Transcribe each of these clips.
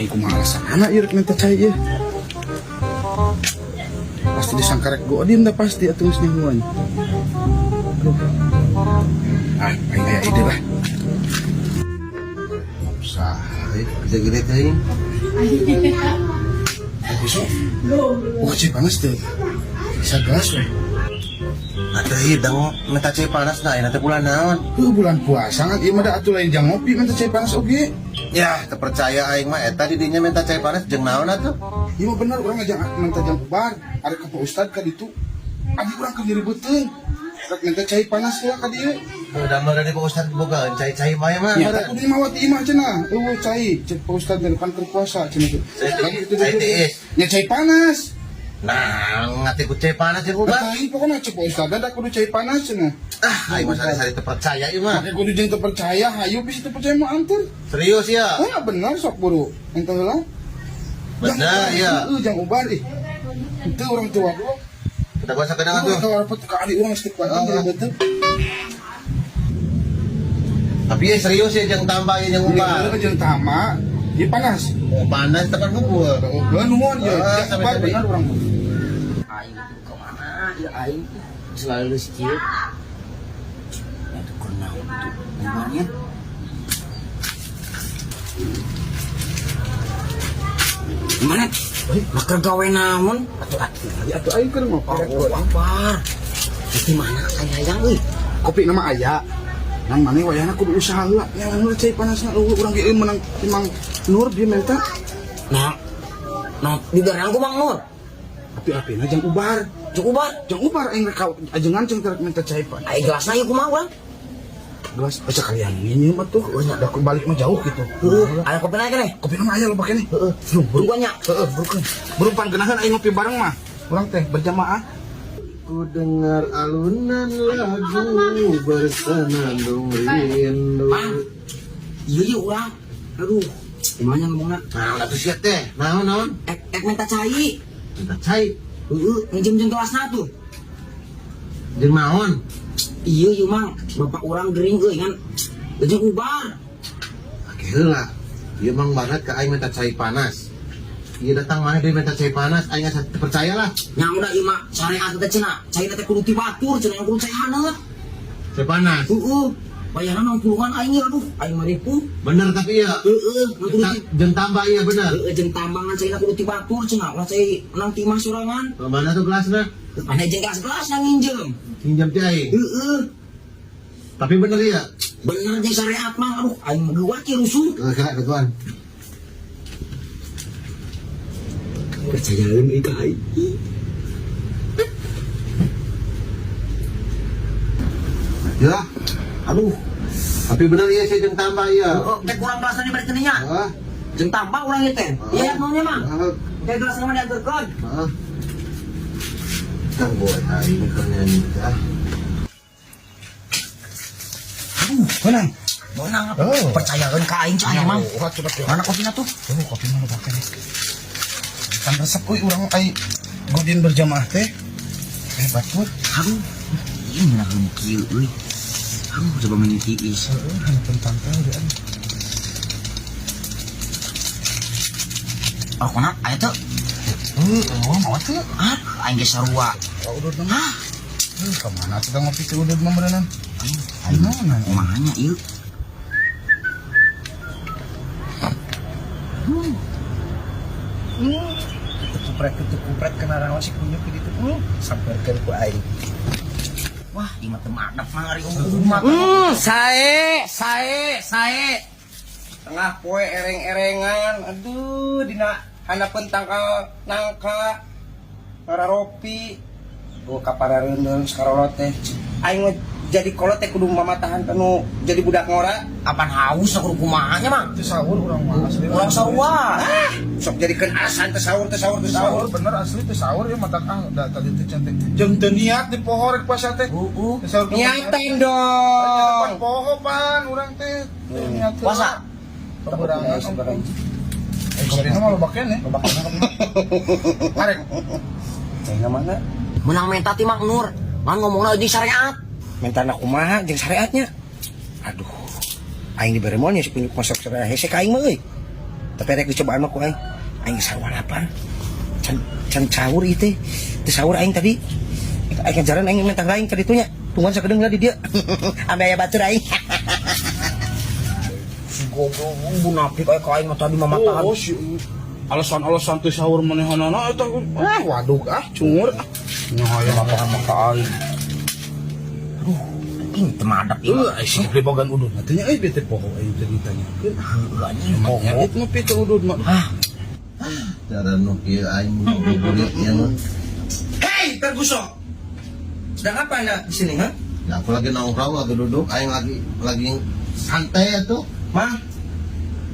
Aing kumaha alasanana ieu rek minta cai ieu? Pasti disangka rek godim dah, pasti atuh geus nyahoan. Aduh. Ah, aing aya ide lah. Saha bisa gede teuing. Besok. Oh, cai panas teh. Bisa gelas we. Nah, teh hidang minta cai panas, nah ayeuna teh bulan naon? Heuh, bulan puasa kan ieu mah da atuh lain jang ngopi minta cai panas oge. Ya, teu percaya aing mah eta di dinya minta cai panas jeung naon atuh? Ieu mah bener, urang ngajak minta jang ubar, arek ka Pak Ustad ka ditu. Adi urang keur nyeri beuteung. Rek minta cai panas heula ka dieu. Udah mah dari Pak Ustad boga cai-cai mah ya mah. Ya, aku di mawat di imah cenah. Eueuh cai, cek Pak Ustad dari pan keur puasa cenah teh. Cai Kan gitu. cai tiis. Ya cai panas. Nah, ngati ku cai panas jeung ubar. Nah, ini pokoknya cek Pak Ustad da kudu cai panas cenah. Ah, aing mah sari-sari teu percaya ieu mah. Make kudu jeung teu percaya, hayu bisa teu percaya mau anter. Serius ya? Ah, bener, sok buru. Ente heula. Bener ya. Heeh, jang ubar ih. Itu orang tua dulu. Kita puasa kenangan tuh. Tuh, rapat ke adi urang stick kuat Ah. jadi betul. Tapi ya serius ya jeung tambah ya jeung ubar. Iya, jeung tama, ieu panas. Oh, panas tekan hubul. Heeh, nuhun ye. Ah, Jang ubar sampai bener urang mah. Aing itu kemana ya, aing selalu kieu itu kunaon tuh ubarnya? Mana makar gawe naon atuh atuh? Atuh aing keur ngopi. Oh, Akbar, di mana aing hayang euy? Kopi nama aya. Nang mana wayahna kudu usaha heula. Yang heula cai panasna eueuh urang ge menang timang Nur dia minta. Nah, nah di garang ku Mang Nur. Api-apina jang ubar. Cuk ubar. Jang ubar aing rek ajengan cing rek minta cai panas. Aing gelasna ieu kumaha urang? Gelas baca kalian nginjem atuh. Da balik mah jauh gitu. Heueuh, aya kopi naik keneh. Kopi nama aya loba keneh. Heeh. Buru. Tungguan nya. Heeh, burukeun. Buru pan geunaheun aing ngopi bareng mah. Urang teh berjamaah. Ku dengar alunan lagu bersenandung rindu. Mang, iya iya urang. Aduh, kumaha nya ngomongna? Nah, udah tuh siap teh. Naon naon? Ek ek minta cai. Minta cai. Heeh, nginjem jeung gelasna tuh. Jeung naon? Iya iya Mang, bapak urang gering euy ngan jeung ubar. Oke heula. Ieu mang banget ke aing minta cai panas. Ieu datang mana dia minta cai panas, aing asa teu percaya lah. Nya udah ieu mah syariat teh cenah. Cai teh kudu ti batur cenah, kudu cai haneut. Cai panas. Heeh. Bayarna nang pulungan aing ieu, aduh, aing mah ripuh. Bener tapi ya. Heeh, ngan kudu ti Jeung tambah iya bener. Heeh, jeung tambangan caina kudu ti batur cenah, ulah cai nang ti imah sorangan. Mana tuh gelasna? Mana jeung gelas-gelas nang nginjem. Pinjam ti aing. Heeh. Tapi bener ya. Bener jeung syariat mah, aduh, aing mah geuwat kieu rusuh. Heeh, kira ketuan. Percayaeun euy ka aing. Ya, Aduh, tapi bener iya saya jeung tambah iya. oh, teh kurang gelasna diberi nya. Heeh. Jeung tambah urang ieu teh. Iya, naonnya mah? Heeh. Teh gelasna mah diageurkeun. Heeh. Kang buat aing keur nyanyi teh, ah. Aduh, Menang. menang. Oh. Percayaeun ka aing cah Mang. Oh, coba teh. Mana kopina tuh? Oh, kopi mana pakai nih? Kan resep euy urang ai godin berjamaah teh. Hebat pur. Aduh, ieu ngeunaheun kieu euy. Aduh, coba meni tiis. Heeh, haneupeun tangkal deui. Oh, kona aya teu? Heeh, oh, mau teu? Ah, aing ge sarua. Oh, udud mah. Hah? Heuh, ka mana atuh ngopi teh udud mah meureunan? Aing Mana? kumaha nya ieu? Kupret kupret kena rawan si kunyuk gitu, samperkeun ku aing. Wah, ieu mah teu madep mah ari umat. Sae sae sae tengah poe ereng-erengan, aduh, dina handapeun tangkal nangka ngararopi. Oh, kaparareundeung sakarolot teh. Aing mah jadi kolot teh kudu mamatahan kanu jadi budak ngora. Apan haus kudu kumaha nya, Mang? Teu sahur urang mah asli. Urang sarua. Ah, sok jadikeun alasan teu sahur, teu sahur, teu Teu sahur sahur. Bener asli teu sahur ya, matak ah da tadi teh cantik. Jeung teu niat di poho rek puasa teh. Heeh. Teu sahur. Niatan Pan dong. poho pan urang teh. Teu niat heula. Puasa. Keberangan. Eh, kopina mah loba keneh. Loba keneh. Arek. Cai mana? Menang menta ti Mang Nur. Ngan ngomongna jeung syariat. Minta anak kumaha jeung syariatnya? Aduh, aing dibere moal nya si kunyuk masuk syariat hese ka aing mah euy. Tapi rek dicobaan mah ku aing. Aing sarua lapar. Can can sahur ieu teh. Teu sahur aing tadi. Aing ngajaran aing minta lain ka ditu nya. Tungguan sakedeung lah di dieu. Ambe aya batur aing. Si goblok munafik aya ka aing mah tadi mamatahan. Oh, si alasan-alasan teu sahur manehanana eta ah waduh ah cungur ah. Nya hayang Mamatahan mah ka aing. Aduh, ini teu madep ieu. Heuh, ai si bogan udud mah teh nya euy bete poho aing teh ditanyakeun. Heuh anjing Nya poho. itu ngopi teh udud mah. Hah, Cara nu kieu aing ngabuburit ieu mah. Hei, Ferguson. Sedang apa Anda di sini, ha? Ya, aku lagi nongkrong, lagi duduk, aing lagi santai atuh. Mah,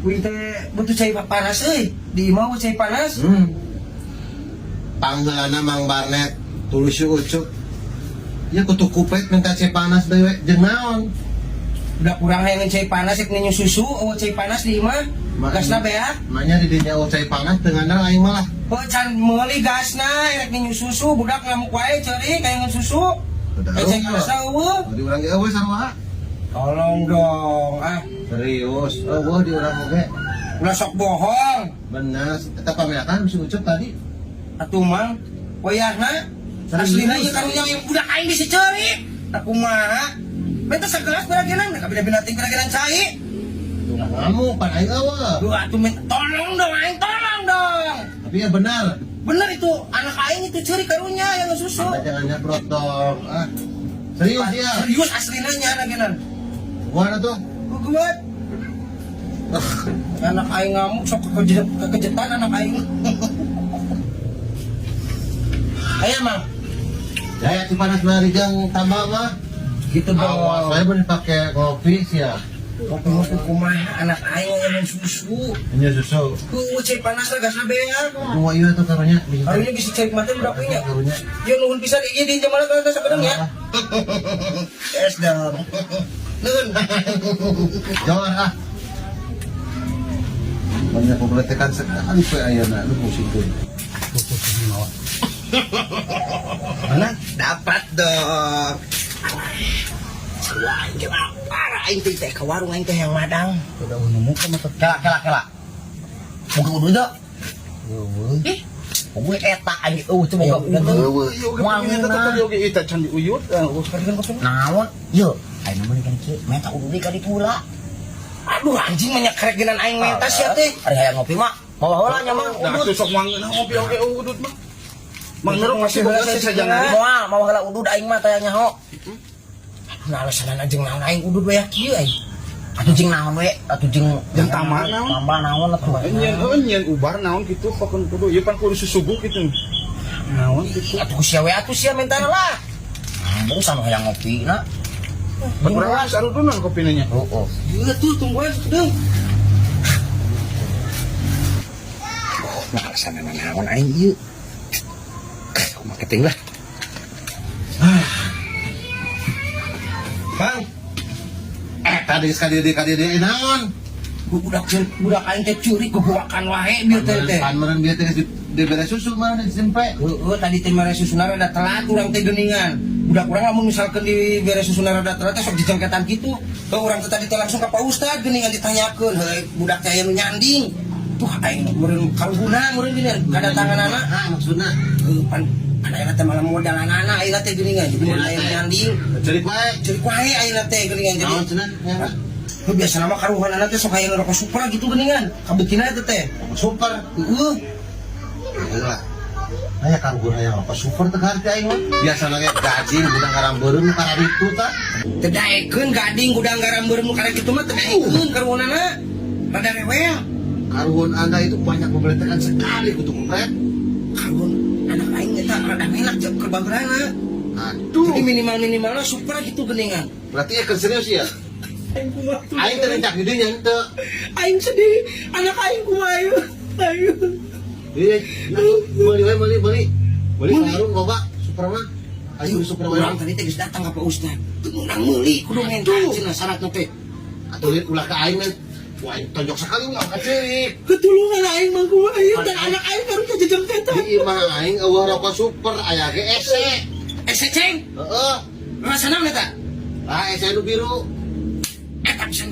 kuring teh butuh cai panas euy. Di imah cai panas. Panggeulana Mang Barnet, tulus ucuk. Ya kutu kupet minta cai panas deui we, jeung naon? Udah kurang hayang cai panas rek ninyu susu, euweuh cai panas di imah. Gasna beak. Manya di dinya cai panas teu ngandel aing malah. Oh, can meuli gasna rek ninyu susu, budak ngamuk wae ceurik hayang susu. Udah, Eh cai panasna euweuh. Di urang ge euweuh sarua. Tolong dong, ah. Serius, euweuh di urang oge. Ulah sok bohong. Bener, eta pameakan si Ucup tadi. Atuh mang, wayahna Serius? aslina ieu karunya yang budak aing bisa ceurik. Tak kumaha. Beta sagelas beragenan, kabina-bina ting beragenan cai. Kamu pan aing euweuh. Duh, atuh minta tolong dong aing, tolong dong. Tapi ya benar. Bener itu, anak aing itu ceurik karunya yang susu. Anda jangan nyebrot dong. Ah. Serius ya. Serius aslina nya agenan. Gua tuh. Guguat. Anak aing ngamuk sok kekejetan anak aing. Ayo mang, Ya, ya panas mah rijang tambah mah. gitu dong. Awas, saya boleh pakai kopi sih ya. Kopi kumaha anak aing yang susu. Ini susu. Ku cai panas lah gasna beak. Gua iya tuh karunya. Karunya bisa cari mati udah punya. Karunya. Ya nuhun pisan ieu di jamalah kana sakedeung ya. Es dong. Nuhun. Jangan ah. Banyak pembeletekan sekali pe ayeuna lu musikeun. Mana? Dapat dong. Sarua aing ge lapar aing teh teh ka warung aing teh yang madang. Udah nemu ka mah kela kela kela. Boga udud teu? Euweuh. Ih, gue eta anjing euweuh teu boga udud. Euweuh, ieu oge Moal pengen eta tadi oge eta can diuyut. Euweuh. Naon? Ye, aing mah kan kieu, menta udud deui ka ditu heula. Aduh anjing banyak kerek aing menta sia teh. Ari hayang ngopi mah, mawa heula nya mang Nah, udud. atuh sok mangeuna ngopi oge udud mah. Mang Nero masih boga sih sajangan. Moal, mawa heula udud aing mah taya nyaho. Aduh nah alasanan jeung naon aing udud we kieu aing. Atuh jeung naon we? Atuh jeung Jeung tambah naon? Tambah naon atuh. Nyen heuh nyen ubar naon kitu pakeun kudu ieu pan kudu susuguh kitu. Naon kitu. Atuh ku sia we atuh sia mentana lah. Embung sama hayang ngopi na. Urang geus arudunan kopina nya. Heeh. Ieu tuh tungguan deung. Oh, nah alasanan naon aing ieu. Kumaha keting lah. Bang, Eh tadi sekali di kali di naon? budak budak aing teh curi gegoakan wae bieu teh teh. Pan meureun bieu teh dibere susu mah di simpe. Heeh, tadi teh mere susuna rada telat urang teh geuningan. Budak urang lamun misalkeun di bere susuna rada telat teh sok dijengketan kitu. Heuh urang teh tadi teh langsung ka Pak Ustad geuningan ditanyakeun, heuh budak teh aya nu nyanding. Tuh aing meureun karuhuna meureun geuningan kadatanganana. Ah maksudna. Heuh pan pan ayeuna teh malah modalanana ayeuna teh geuningan. Jadi mun aya nu nyanding, Cerik wae. ceurik wae ayeuna teh geuningan jadi. Naon cenah? Ya. Heuh biasa nama karuhunana teh sok aya nu rokok super gitu geuningan. Kabeutina eta teh. Super. Heuh. Heula. Aya karuhun aya apa super teh harti aing mah. Biasana ge gading gudang garam beureum nu kararitu tah. Teu daekeun gading gudang garam beureum nu karek kitu mah teu daekeun karuhunana. Rada rewel. Karuhun Anda itu banyak membeletekan sekali kutu kupret. Karuhun anak aing eta rada menak jam keur bagerana. Aduh. Jadi minimal-minimalnya super gitu geuningan. Berarti ya serius ya? Aing kumaha tuh? Aing teh rencak di dinya henteu. Aing sedih, anak aing kumaha ieu? Aing. Iya, meuli we meuli meuli. Meuli warung loba super mah. Ayo super wae. Urang tadi teh geus datang ka Pak Ustad. Teu meunang meuli kudu menta cenah syaratna teh. Atuh lihat ulah ka aing mah. Wah, aing tonjok sekali ulah ka ceurik. Ketulungan aing mah kumaha ieu dan anak aing baru jejengketan. Di imah aing eueuh rokok super aya ge ese. Ese ceng, Heeh. rasana eta? Ah, ese nu biru. Eta bisa.